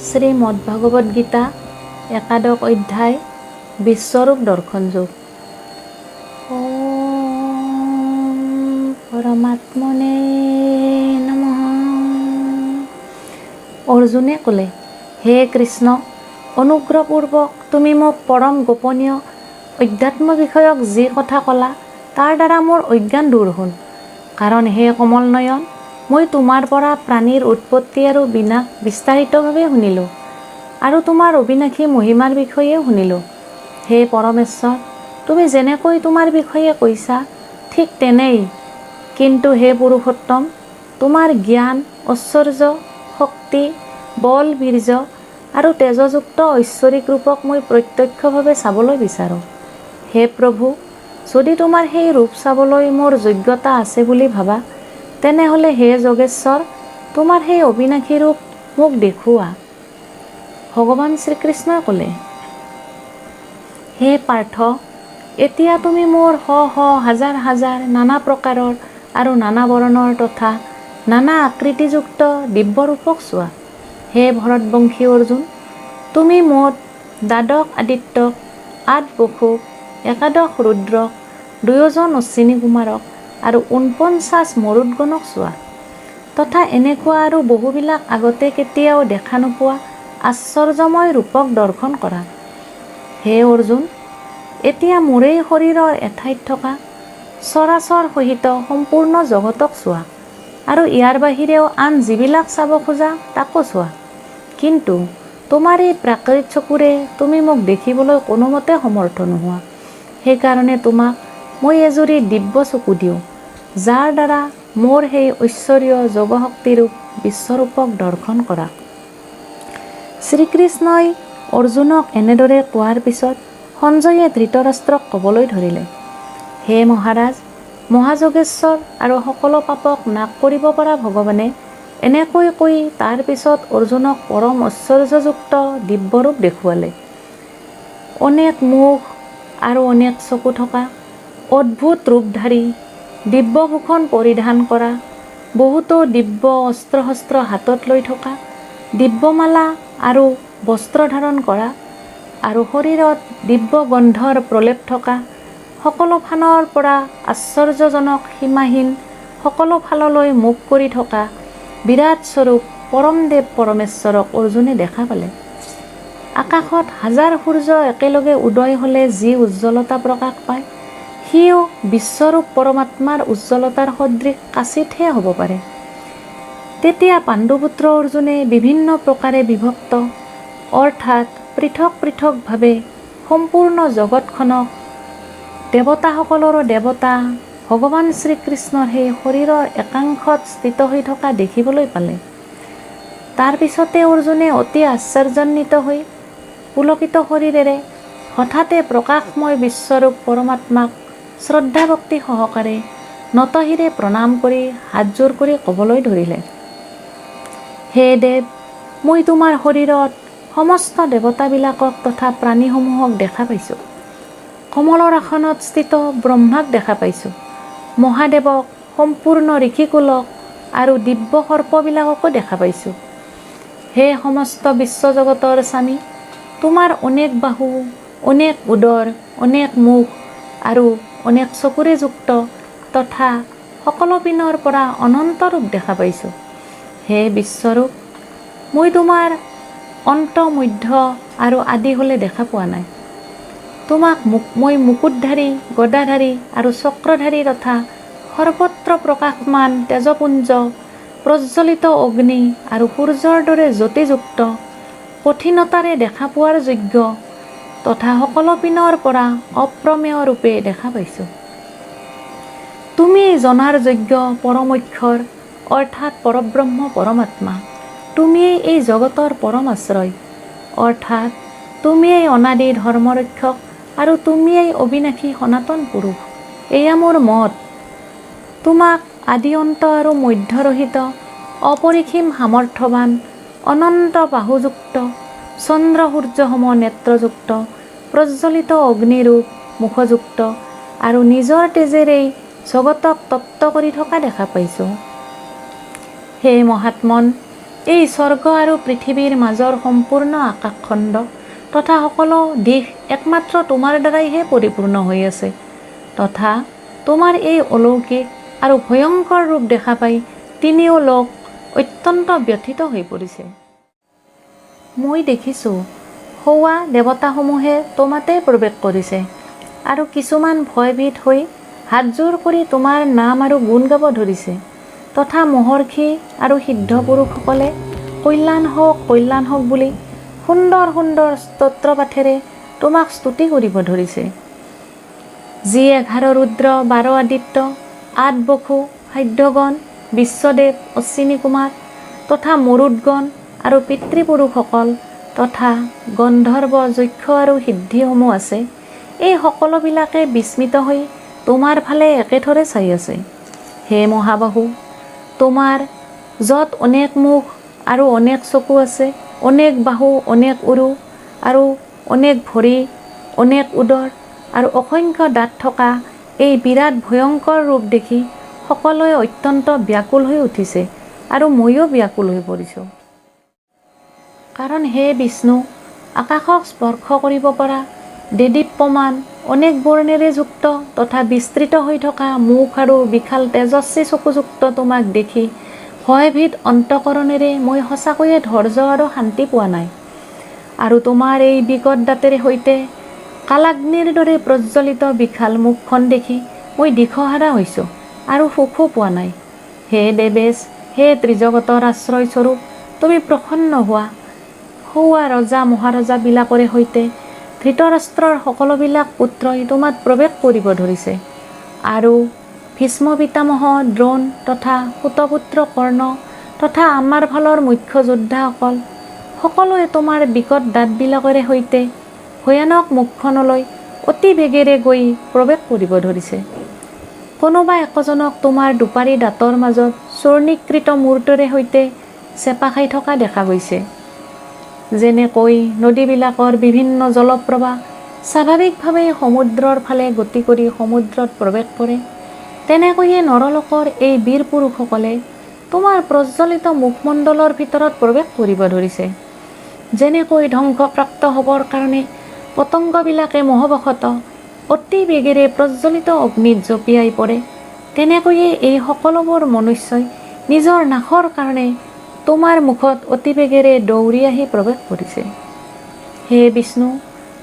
শ্ৰীমদ্ভাগৱত গীতা, একাদশ অধ্যায়, বিশ্বৰূপ দৰ্শন যোগ। ওম পৰমাত্মনে নমঃ। অৰ্জুনে ক'লে, হে কৃষ্ণ, অনুগ্ৰহপূৰ্বক তুমি মোক পৰম গোপনীয় অধ্যাত্ম বিষয়ক যি কথা ক'লা, তাৰ দ্বাৰা মোৰ অজ্ঞান দূৰ হ'ল। কাৰণ হে কমল নয়ন, মই তোমাৰ পৰা প্ৰাণীৰ উৎপত্তি আৰু বিনাশ বিস্তাৰিতভাৱে শুনিলোঁ আৰু তোমাৰ অবিনাশী মহিমাৰ বিষয়েও শুনিলোঁ। হে পৰমেশ্বৰ, তুমি যেনেকৈ তোমাৰ বিষয়ে কৈছা, ঠিক তেনেই। কিন্তু হে পুৰুষোত্তম, তোমাৰ জ্ঞান, ঐশ্বৰ্য, শক্তি, বল, বীৰ্য আৰু তেজযুক্ত ঐশ্বৰিক ৰূপক মই প্ৰত্যক্ষভাৱে চাবলৈ বিচাৰোঁ। হে প্ৰভু, যদি তোমাৰ সেই ৰূপ চাবলৈ মোৰ যোগ্যতা আছে বুলি ভাবা, তেনেহ'লে হে যোগেশ্বৰ, তোমাৰ সেই অবিনাশী ৰূপ মোক দেখুওৱা। ভগৱান শ্ৰীকৃষ্ণই ক'লে, হে পাৰ্থ, এতিয়া তুমি মোৰ শ শ, হাজাৰ হাজাৰ, নানা প্ৰকাৰৰ আৰু নানা বৰণৰ তথা নানা আকৃতিযুক্ত দিব্য ৰূপক চোৱা। হে ভৰতবংশী অৰ্জুন, তুমি মোত দ্বাদশ আদিত্যক, আঠ বসুক, একাদশ ৰুদ্ৰক, দুয়োজন অশ্বিনী কুমাৰক আৰু 49 মৰুদগণক চোৱা তথা এনেকুৱা আৰু বহুবিলাক আগতে কেতিয়াও দেখা নোপোৱা আশ্চৰ্যময় ৰূপক দৰ্শন কৰা। হে অৰ্জুন, এতিয়া মোৰেই শৰীৰৰ এঠাইত থকা চৰাচৰ সহিত সম্পূৰ্ণ জগতক চোৱা আৰু ইয়াৰ বাহিৰেও আন যিবিলাক চাব খোজা, তাকো চোৱা। কিন্তু তোমাৰ এই প্ৰাকৃত চকুৰে তুমি মোক দেখিবলৈ কোনোমতে সমৰ্থ নোহোৱা। সেইকাৰণে তোমাক মই এজুৰি দিব্য চকু দিওঁ, যাৰ দ্বাৰা মোৰ সেই ঐশ্বৰীয় যোগশক্তিৰূপ বিশ্বৰূপক দৰ্শন কৰা। শ্ৰীকৃষ্ণই অৰ্জুনক এনেদৰে কোৱাৰ পিছত সঞ্জয়ে ধৃতৰাষ্ট্ৰক ক'বলৈ ধৰিলে, হে মহাৰাজ, মহাযোগেশ্বৰ আৰু সকলো পাপক নাশ কৰিব পৰা ভগৱানে এনেকৈ কৈ তাৰ পিছত অৰ্জুনক পৰম ঐশ্বৰ্যযুক্ত দিব্যৰূপ দেখুৱালে। অনেক মুখ আৰু অনেক চকু থকা, অদ্ভুত ৰূপধাৰী, দিব্যভূষণ পৰিধান কৰা, বহুতো দিব্য অস্ত্ৰ শস্ত্ৰ হাতত লৈ থকা, দিব্যমালা আৰু বস্ত্ৰ ধাৰণ কৰা আৰু শৰীৰত দিব্য গন্ধৰ প্ৰলেপ থকা, সকলো ফালৰ পৰা আশ্চৰ্যজনক সীমাহীন সকলো ফাললৈ মুখ কৰি থকা বিৰাট স্বৰূপ পৰমদেৱ পৰমেশ্বৰক অৰ্জুনে দেখা পালে। আকাশত হাজাৰ সূৰ্য একেলগে উদয় হ'লে যি উজ্জ্বলতা প্ৰকাশ পায়, সিও বিশ্বৰূপ পৰমাত্মাৰ উজ্জ্বলতাৰ সদৃশ কাচিৎহে হ'ব পাৰে। তেতিয়া পাণ্ডুপুত্ৰ অৰ্জুনে বিভিন্ন প্ৰকাৰে বিভক্ত, অৰ্থাৎ পৃথক পৃথকভাৱে সম্পূৰ্ণ জগতখনক দেৱতাসকলৰো দেৱতা ভগৱান শ্ৰীকৃষ্ণৰ সেই শৰীৰৰ একাংশত স্থিত হৈ থকা দেখিবলৈ পালে। তাৰ পিছতে অৰ্জুনে অতি আশ্চৰ্যান্বিত হৈ পুলকিত শৰীৰেৰে হঠাতে প্ৰকাশময় বিশ্বৰূপ পৰমাত্মাক শ্ৰদ্ধা ভক্তি সহকাৰে নতশিৰে প্ৰণাম কৰি হাতযোৰ কৰি ক'বলৈ ধৰিলে, হে দেৱ, মই তোমাৰ শৰীৰত সমস্ত দেৱতাবিলাকক তথা প্ৰাণীসমূহক দেখা পাইছোঁ। কমলৰ আসনত স্থিত ব্ৰহ্মাক দেখা পাইছোঁ। মহাদেৱক, সম্পূৰ্ণ ঋষিকুলক আৰু দিব্য সৰ্পবিলাককো দেখা পাইছোঁ। হে সমস্ত বিশ্বজগতৰ স্বামী, তোমাৰ অনেক বাহু, অনেক উদৰ, অনেক মুখ আৰু অনেক চকুৰে যুক্ত তথা সকলো পিনৰ পৰা অনন্ত ৰূপ দেখা পাইছোঁ। হে বিশ্বৰূপ, মই তোমাৰ অন্ত, মধ্য আৰু আদি হ'লে দেখা পোৱা নাই। তোমাক মই মুকুটধাৰী, গদাধাৰী আৰু চক্ৰধাৰী তথা সৰ্বত্ৰ প্ৰকাশমান তেজপুঞ্জ, প্ৰজ্বলিত অগ্নি আৰু সূৰ্যৰ দৰে জ্যোতিযুক্ত, কঠিনতাৰে দেখা পোৱাৰ যোগ্য তথা সকলো পিনৰ পৰা অপ্ৰমেয় ৰূপে দেখা পাইছোঁ। তুমি জনাৰ যোগ্য পৰমক্ষৰ, অৰ্থাৎ পৰব্ৰহ্ম পৰমাত্মা। তুমিয়েই এই জগতৰ পৰম আশ্ৰয়, অৰ্থাৎ তুমিয়েই অনাদি ধৰ্মৰক্ষক আৰু তুমিয়েই অবিনাশী সনাতন পুৰুষ। এয়া মোৰ মত। তোমাক আদি, অন্ত আৰু মধ্যৰহিত, অপৰিসীম সামৰ্থ্যৱান, অনন্ত বাহুযুক্ত, চন্দ্ৰ সূৰ্যসম নেত্ৰযুক্ত, প্ৰজ্বলিত অগ্নিৰূপ মুখযুক্ত আৰু নিজৰ তেজেৰেই জগতক তপ্ত কৰি থকা দেখা পাইছোঁ। হে মহাত্মন, এই স্বৰ্গ আৰু পৃথিৱীৰ মাজৰ সম্পূৰ্ণ আকাশখণ্ড তথা সকলো দিশ একমাত্ৰ তোমাৰ দ্বাৰাইহে পৰিপূৰ্ণ হৈ আছে তথা তোমাৰ এই অলৌকিক আৰু ভয়ংকৰ ৰূপ দেখা পাই তিনিও লোক অত্যন্ত ব্যথিত হৈ পৰিছে। মই দেখিছোঁ, সৌৱা দেৱতাসমূহে তোমাতেই প্ৰৱেশ কৰিছে আৰু কিছুমান ভয়ভীত হৈ হাতযোৰ কৰি তোমাৰ নাম আৰু গুণ গাব ধৰিছে তথা মহৰ্ষি আৰু সিদ্ধ পুৰুষসকলে কল্যাণ হওক, কল্যাণ হওক বুলি সুন্দৰ সুন্দৰ স্তোত্ৰ পাঠেৰে তোমাক স্তুতি কৰিব ধৰিছে। যি 11 ৰুদ্ৰ, 12 আদিত্য, 8 বসু, সাধ্যগণ, বিশ্বদেৱ, অশ্বিনী কুমাৰ তথা মৰুদগণ আৰু পিতৃপুৰুষসকল তথা গন্ধৰ্ব, যক্ষ আৰু সিদ্ধিসমূহ আছে, এই সকলোবিলাকে বিস্মিত হৈ তোমাৰ ফালে একেথৰে চাই আছে। হে মহাবাহু, তোমাৰ য'ত অনেক মুখ আৰু অনেক চকু আছে, অনেক বাহু, অনেক উৰু আৰু অনেক ভৰি, অনেক উদৰ আৰু অসংখ্য দাঁত থকা এই বিৰাট ভয়ংকৰ ৰূপ দেখি সকলোৱে অত্যন্ত ব্যাকুল হৈ উঠিছে আৰু ময়ো ব্যাকুল হৈ পৰিছোঁ। কাৰণ হে বিষ্ণু, আকাশক স্পৰ্শ কৰিব পৰা দেদীপ্যমান অনেক বৰ্ণেৰে যুক্ত তথা বিস্তৃত হৈ থকা মুখ আৰু বিশাল তেজস্বী চকুযুক্ত তোমাক দেখি ভয়ভীত অন্তঃকৰণেৰে মই সঁচাকৈয়ে ধৈৰ্য আৰু শান্তি পোৱা নাই আৰু তোমাৰ এই বিকট দাঁতেৰে সৈতে কালাগ্নিৰ দৰে প্ৰজ্বলিত বিশাল মুখখন দেখি মই দিশহাৰা হৈছোঁ আৰু সুখো পোৱা নাই। হে দেৱেশ, হে ত্ৰিজগতৰ আশ্ৰয়স্বৰূপ, তুমি প্ৰসন্ন হোৱা। সৌৱা ৰজা মহাৰজাবিলাকৰে সৈতে ধৃতৰাষ্ট্ৰৰ সকলোবিলাক পুত্ৰই তোমাত প্ৰৱেশ কৰিব ধৰিছে আৰু ভীষ্ম পিতামহ দ্ৰোণ তথা সুতপুত্ৰ কৰ্ণ তথা আমাৰ ফালৰ মুখ্য যোদ্ধাসকল সকলোৱে তোমাৰ বিকট দাঁতবিলাকেৰে সৈতে ভয়ানক মুখখনলৈ অতি বেগেৰে গৈ প্ৰৱেশ কৰিব ধৰিছে। কোনোবা একোজনক তোমাৰ দুপাৰি দাঁতৰ মাজত চূৰ্ণীকৃত মূৰটোৰে সৈতে চেপা খাই থকা দেখা গৈছে। যেনেকৈ নদীবিলাকৰ বিভিন্ন জলপ্ৰবাহ স্বাভাৱিকভাৱেই সমুদ্ৰৰ ফালে গতি কৰি সমুদ্ৰত প্ৰৱেশ কৰে, তেনেকৈয়ে নৰলোকৰ এই বীৰ পুৰুষসকলে তোমাৰ প্ৰজ্বলিত মুখমণ্ডলৰ ভিতৰত প্ৰৱেশ কৰিব ধৰিছে। যেনেকৈ ধ্বংসপ্ৰাপ্ত হ'বৰ কাৰণে পতংগবিলাকে মোহবশতঃ অতি বেগেৰে প্ৰজ্বলিত অগ্নিত জঁপিয়াই পৰে, তেনেকৈয়ে এই সকলোবোৰ মনুষ্যই নিজৰ নাশৰ কাৰণে তোমাৰ মুখত অতি বেগেৰে দৌৰি আহি প্ৰৱেশ কৰিছে। হে বিষ্ণু,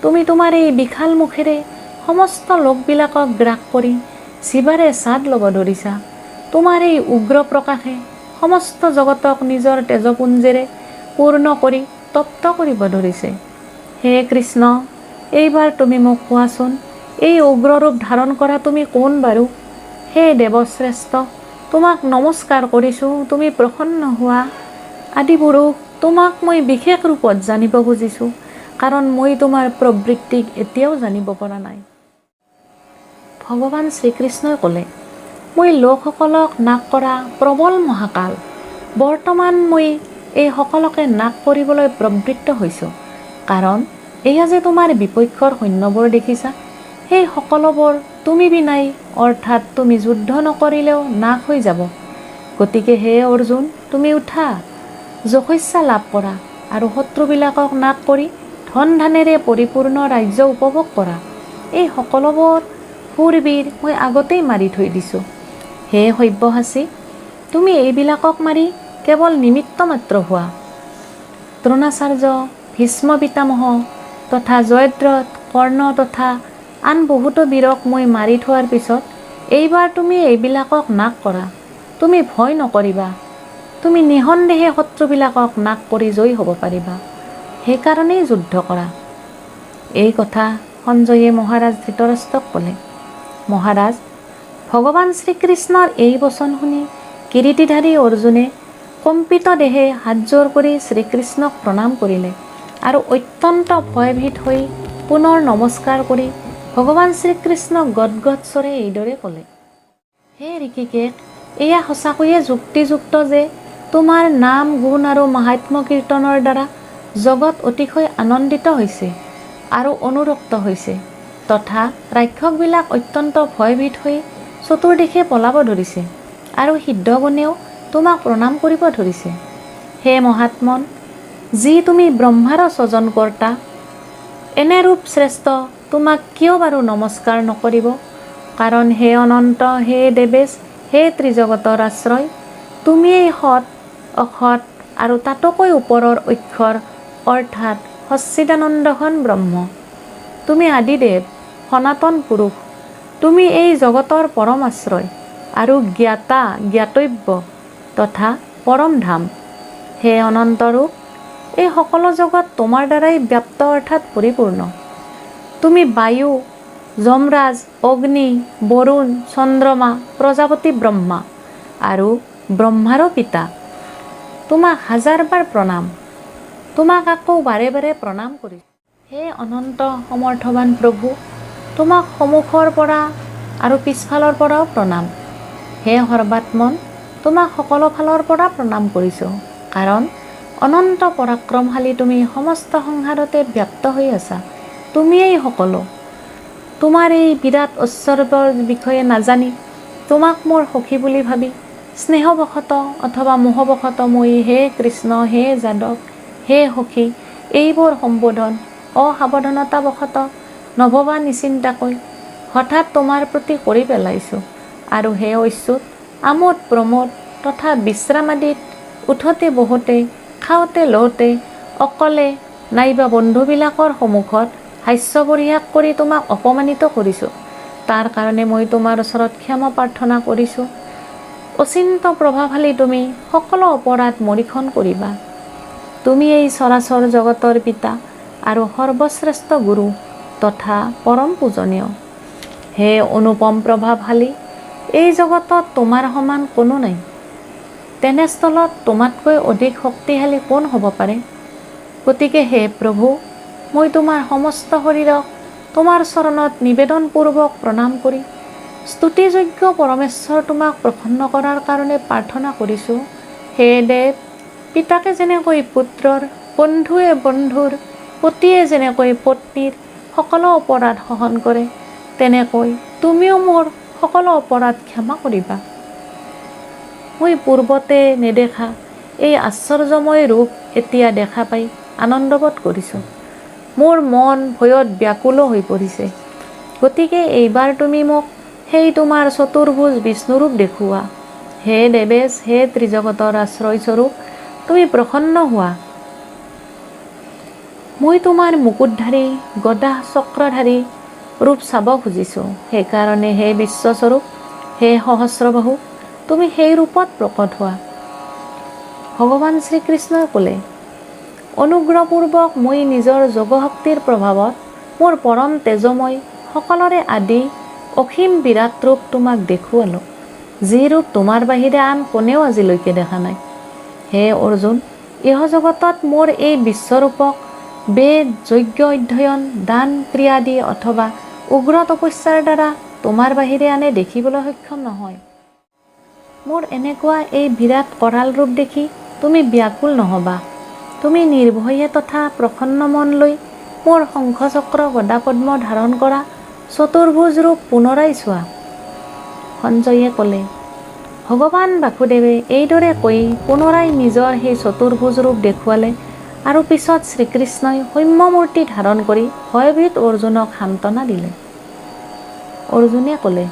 তুমি তোমাৰ এই বিশাল মুখেৰে সমস্ত লোকবিলাকক গ্ৰাস কৰি জিভাৰে স্বাদ ল'ব ধৰিছা। তোমাৰ এই উগ্ৰ প্ৰকাশে সমস্ত জগতক নিজৰ তেজপুঞ্জেৰে পূৰ্ণ কৰি তপ্ত কৰিব ধৰিছে। হে কৃষ্ণ, এইবাৰ তুমি মোক কোৱাচোন, এই উগ্ৰ ৰূপ ধাৰণ কৰা তুমি কোন বাৰু? হে দেৱশ্ৰেষ্ঠ, তোমাক নমস্কাৰ কৰিছোঁ, তুমি প্ৰসন্ন হোৱা। আদিপুৰুষ, তোমাক মই বিশেষ ৰূপত জানিব খুজিছোঁ, কাৰণ মই তোমাৰ প্ৰবৃত্তিক এতিয়াও জানিব পৰা নাই। ভগৱান শ্ৰীকৃষ্ণই ক'লে, মই লোকসকলক নাশ কৰা প্ৰবল মহাকাল। বৰ্তমান মই এই সকলোকে নাশ কৰিবলৈ প্ৰবৃত্ত হৈছোঁ, কাৰণ এয়া যে তোমাৰ বিপক্ষৰ সৈন্যবোৰ দেখিছা, সেই সকলোবোৰ তুমি বিনাই, অৰ্থাৎ তুমি যুদ্ধ নকৰিলেও নাশ হৈ যাব। গতিকে হে অৰ্জুন, তুমি উঠা, যশস্যা লাভ কৰা আৰু শত্ৰুবিলাকক নাশ কৰি ধন ধানেৰে পৰিপূৰ্ণ ৰাজ্য উপভোগ কৰা। এই সকলোবোৰ শূৰবীৰ মই আগতেই মাৰি থৈ দিছোঁ। হে সব্যসাচী, তুমি এইবিলাকক মাৰি কেৱল নিমিত্ত মাত্ৰ হোৱা। দ্ৰোণাচাৰ্য, ভীষ্ম পিতামহ তথা জয়দ্ৰথ, কৰ্ণ তথা আন বহুতো বীৰক মই মাৰি থোৱাৰ পিছত এইবাৰ তুমি এইবিলাকক নাশ কৰা। তুমি ভয় নকৰিবা, তুমি নিঃসন্দেহে শত্ৰুবিলাকক নাশ কৰি জয়ী হ'ব পাৰিবা, সেইকাৰণেই যুদ্ধ কৰা। এই কথা সঞ্জয়ে মহাৰাজ ধৃতৰাষ্ট্ৰক ক'লে। মহাৰাজ, ভগৱান শ্ৰীকৃষ্ণৰ এই বচন শুনি কিৰীটিধাৰী অৰ্জুনে কম্পিত দেহে হাতযোৰ কৰি শ্ৰীকৃষ্ণক প্ৰণাম কৰিলে আৰু অত্যন্ত ভয়ভীত হৈ পুনৰ নমস্কাৰ কৰি ভগৱান শ্ৰীকৃষ্ণক গদগদ স্বৰে এইদৰে ক'লে, হে ঋষিকেশ, এয়া সঁচাকৈয়ে যুক্তিযুক্ত যে তোমাৰ নাম, গুণ আৰু মাহাত্ম্য কীৰ্তনৰ দ্বাৰা জগত অতিশয় আনন্দিত হৈছে আৰু অনুৰক্ত হৈছে তথা ৰাক্ষসবিলাক অত্যন্ত ভয়ভীত হৈ চতুৰ্দিশে পলাব ধৰিছে আৰু সিদ্ধগণেও তোমাক প্ৰণাম কৰিব ধৰিছে। হে মহাত্মন, যি তুমি ব্ৰহ্মাৰ স্বজন কৰ্তা, এনে ৰূপ শ্ৰেষ্ঠ তোমাক কিয় বাৰু নমস্কাৰ নকৰিব? কাৰণ হে অনন্ত, হে দেৱেশ, হে ত্ৰিজগতৰ আশ্ৰয়, তুমিয়েই সৎ, অসৎ আৰু তাতোকৈ ওপৰৰ অক্ষৰ, অৰ্থাৎ সচ্চিদানন্দঘন ব্ৰহ্ম। তুমি আদিদেৱ, সনাতন পুৰুষ, তুমি এই জগতৰ পৰম আশ্ৰয় আৰু জ্ঞাতা, জ্ঞাতব্য তথা পৰম ধাম। হে অনন্তৰূপ, এই সকলো জগত তোমাৰ দ্বাৰাই ব্যাপ্ত অৰ্থাৎ পৰিপূৰ্ণ। তুমি বায়ু, যমৰাজ, অগ্নি, বৰুণ, চন্দ্ৰমা, প্ৰজাপতি ব্ৰহ্মা আৰু ব্ৰহ্মাৰো পিতা। তোমাক হাজাৰবাৰ প্ৰণাম, তোমাক আকৌ বাৰে বাৰে প্ৰণাম কৰিছোঁ। হে অনন্ত সমৰ্থবান প্ৰভু, তোমাক সন্মুখৰ পৰা আৰু পিছফালৰ পৰাও প্ৰণাম। হে সৰ্বাত্মন, তোমাক সকলো ফালৰ পৰা প্ৰণাম কৰিছোঁ, কাৰণ অনন্ত পৰাক্ৰমশালী তুমি সমস্ত সংসাৰতে ব্যাপ্ত হৈ আছা। তুমিয়েই সকলো। তোমাৰ এই বিৰাট ঐশ্বৰ্যৰ বিষয়ে নাজানি তোমাক মোৰ সখী বুলি ভাবি স্নেহবশতঃ অথবা মোহবশতঃ মই হে কৃষ্ণ, হে যাদৱ, হে সখী এইবোৰ সম্বোধন অসাৱধানতাবশতঃ নভবা নিচিন্তাকৈ হঠাৎ তোমাৰ প্ৰতি কৰি পেলাইছোঁ। আৰু হে অচ্যুত, আমোদ প্ৰমোদ তথা বিশ্ৰাম আদিত উঠোঁতে বহোঁতে, খাওঁতে লওঁতে, অকলে নাইবা বন্ধুবিলাকৰ সন্মুখত হাস্য পৰিহাস কৰি তোমাক অপমানিত কৰিছোঁ, তাৰ কাৰণে মই তোমাৰ ওচৰত ক্ষমা প্ৰাৰ্থনা কৰিছোঁ। অচিন্ত প্ৰভাৱশালী তুমি সকলো অপৰাধ মৰিষণ কৰিবা। তুমি এই চৰাচৰ জগতৰ পিতা আৰু সৰ্বশ্ৰেষ্ঠ গুৰু তথা পৰম পূজনীয়। হে অনুপম প্ৰভাৱশালী, এই জগতত তোমাৰ সমান কোনো নাই। তেনেস্থলত তোমাতকৈ অধিক শক্তিশালী কোন হ'ব পাৰে? গতিকে হে প্ৰভু, মই তোমাৰ সমস্ত শৰীৰক তোমাৰ চৰণত নিবেদনপূৰ্বক প্ৰণাম কৰি স্তুতিযোগ্য পৰমেশ্বৰ তোমাক প্ৰসন্ন কৰাৰ কাৰণে প্ৰাৰ্থনা কৰিছোঁ। হে দেৱ, পিতাকে যেনেকৈ পুত্ৰৰ, বন্ধুৱে বন্ধুৰ, পতিয়ে যেনেকৈ পত্নীৰ সকলো অপৰাধ সহন কৰে, তেনেকৈ তুমিও মোৰ সকলো অপৰাধ ক্ষমা কৰিবা। মই পূৰ্বতে নেদেখা এই আশ্চৰ্যময় ৰূপ এতিয়া দেখা পাই আনন্দবোধ কৰিছোঁ। মোৰ মন ভয়ত ব্যাকুলো হৈ পৰিছে। গতিকে এইবাৰ তুমি মোক সেই তোমাৰ চতুৰ্ভুজ বিষ্ণুৰূপ দেখুওৱা। হে দেৱেশ, হে ত্ৰিজগতৰ আশ্ৰয়স্বৰূপ, তুমি প্ৰসন্ন হোৱা। মই তোমাৰ মুকুটধাৰী, গদা চক্ৰধাৰী ৰূপ চাব খুজিছোঁ। সেইকাৰণে হে বিশ্বস্বৰূপ, হে সহস্ৰবাহু, তুমি সেই ৰূপত প্ৰকট হোৱা। ভগৱান শ্ৰীকৃষ্ণই ক'লে, অনুগ্ৰহপূৰ্বক মই নিজৰ যোগশক্তিৰ প্ৰভাৱত মোৰ পৰম তেজময় সকলোৰে আদি অসীম বিৰাট ৰূপ তোমাক দেখুৱালোঁ, যি ৰূপ তোমাৰ বাহিৰে আন কোনেও আজিলৈকে দেখা নাই। হে অৰ্জুন, ইহ জগতত মোৰ এই বিশ্বৰূপক বেদ, যজ্ঞ, অধ্যয়ন, দান, ক্ৰিয়াদি অথবা উগ্ৰ তপস্যাৰ দ্বাৰা তোমাৰ বাহিৰে আনে দেখিবলৈ সক্ষম নহয়। মোৰ এনেকুৱা এই বিৰাট কৰাল ৰূপ দেখি তুমি ব্যাকুল নহবা। তুমি নিৰ্ভয়ে তথা প্ৰসন্ন মন লৈ মোৰ শংখচক্ৰ গদাপদ্ম ধাৰণ কৰা চতুৰ্ভুজ ৰূপ পুনৰাই চোৱা। সঞ্জয়ে ক'লে, ভগৱান বাসুদেৱে এইদৰে কৈ পুনৰাই নিজৰ সেই চতুৰ্ভুজ ৰূপ দেখুৱালে আৰু পিছত শ্ৰীকৃষ্ণই সৌম্যমূৰ্তি ধাৰণ কৰি ভয়ভীত অৰ্জুনক সান্তনা দিলে। অৰ্জুনে ক'লে,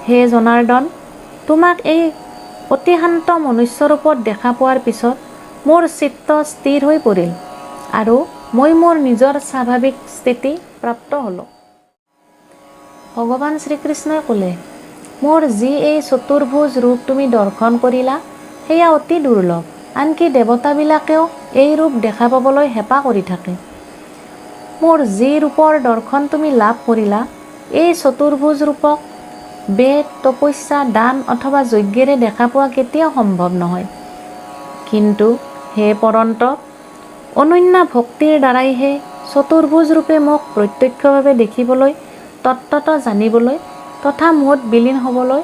হে জনাৰ্দন, তোমাক এই অতি শান্ত মনুষ্য ৰূপত দেখা পোৱাৰ পিছত মোৰ চিত্ত স্থিৰ হৈ পৰিল আৰু মই মোৰ নিজৰ স্বাভাৱিক স্থিতি প্ৰাপ্ত হ'লোঁ। ভগৱান শ্ৰীকৃষ্ণই ক'লে, মোৰ যি এই চতুৰ্ভুজ ৰূপ তুমি দৰ্শন কৰিলা, সেয়া অতি দুৰ্লভ। আনকি দেৱতাবিলাকেও এই ৰূপ দেখা পাবলৈ হেঁপাহ কৰি থাকে। মোৰ যি ৰূপৰ দৰ্শন তুমি লাভ কৰিলা, এই চতুৰ্ভুজ ৰূপক বেদ, তপস্যা, দান অথবা যজ্ঞেৰে দেখা পোৱা কেতিয়াও সম্ভৱ নহয়। কিন্তু হে পৰন্তপ, অনন্য ভক্তিৰ দ্বাৰাইহে চতুৰ্ভুজ ৰূপে মোক প্ৰত্যক্ষভাৱে দেখিবলৈ, তত্ত্বত জানিবলৈ তথা মোত বিলীন হ'বলৈ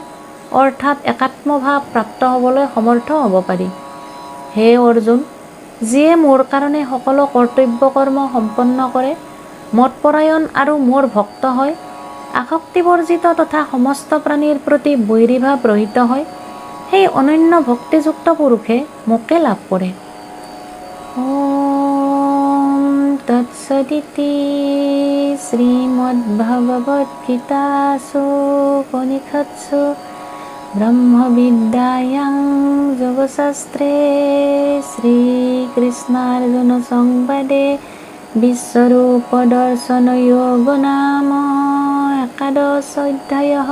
অৰ্থাৎ একাত্মভাৱ প্ৰাপ্ত হ'বলৈ সমৰ্থ হ'ব পাৰি। হে অৰ্জুন, যিয়ে মোৰ কাৰণে সকলো কৰ্তব্য কৰ্ম সম্পন্ন কৰে, মতপৰায়ণ আৰু মোৰ ভক্ত হয়, আসক্তিবৰ্জিত তথা সমস্ত প্ৰাণীৰ প্ৰতি বৈৰীভাৱ ৰহিত হয়, সেই অনন্য ভক্তিযুক্ত পুৰুষে মোকে লাভ কৰে। ॐ তৎসদিতি শ্ৰীমদ্ভগৱদ্গীতাসু উপনিষৎসু ব্ৰহ্মবিদ্যায়াং যোগশাস্ত্ৰে শ্ৰীকৃষ্ণাৰ্জুনসংবাদে বিশ্বৰূপদৰ্শনয়োগ নাম একাদশ অধ্যায়ः।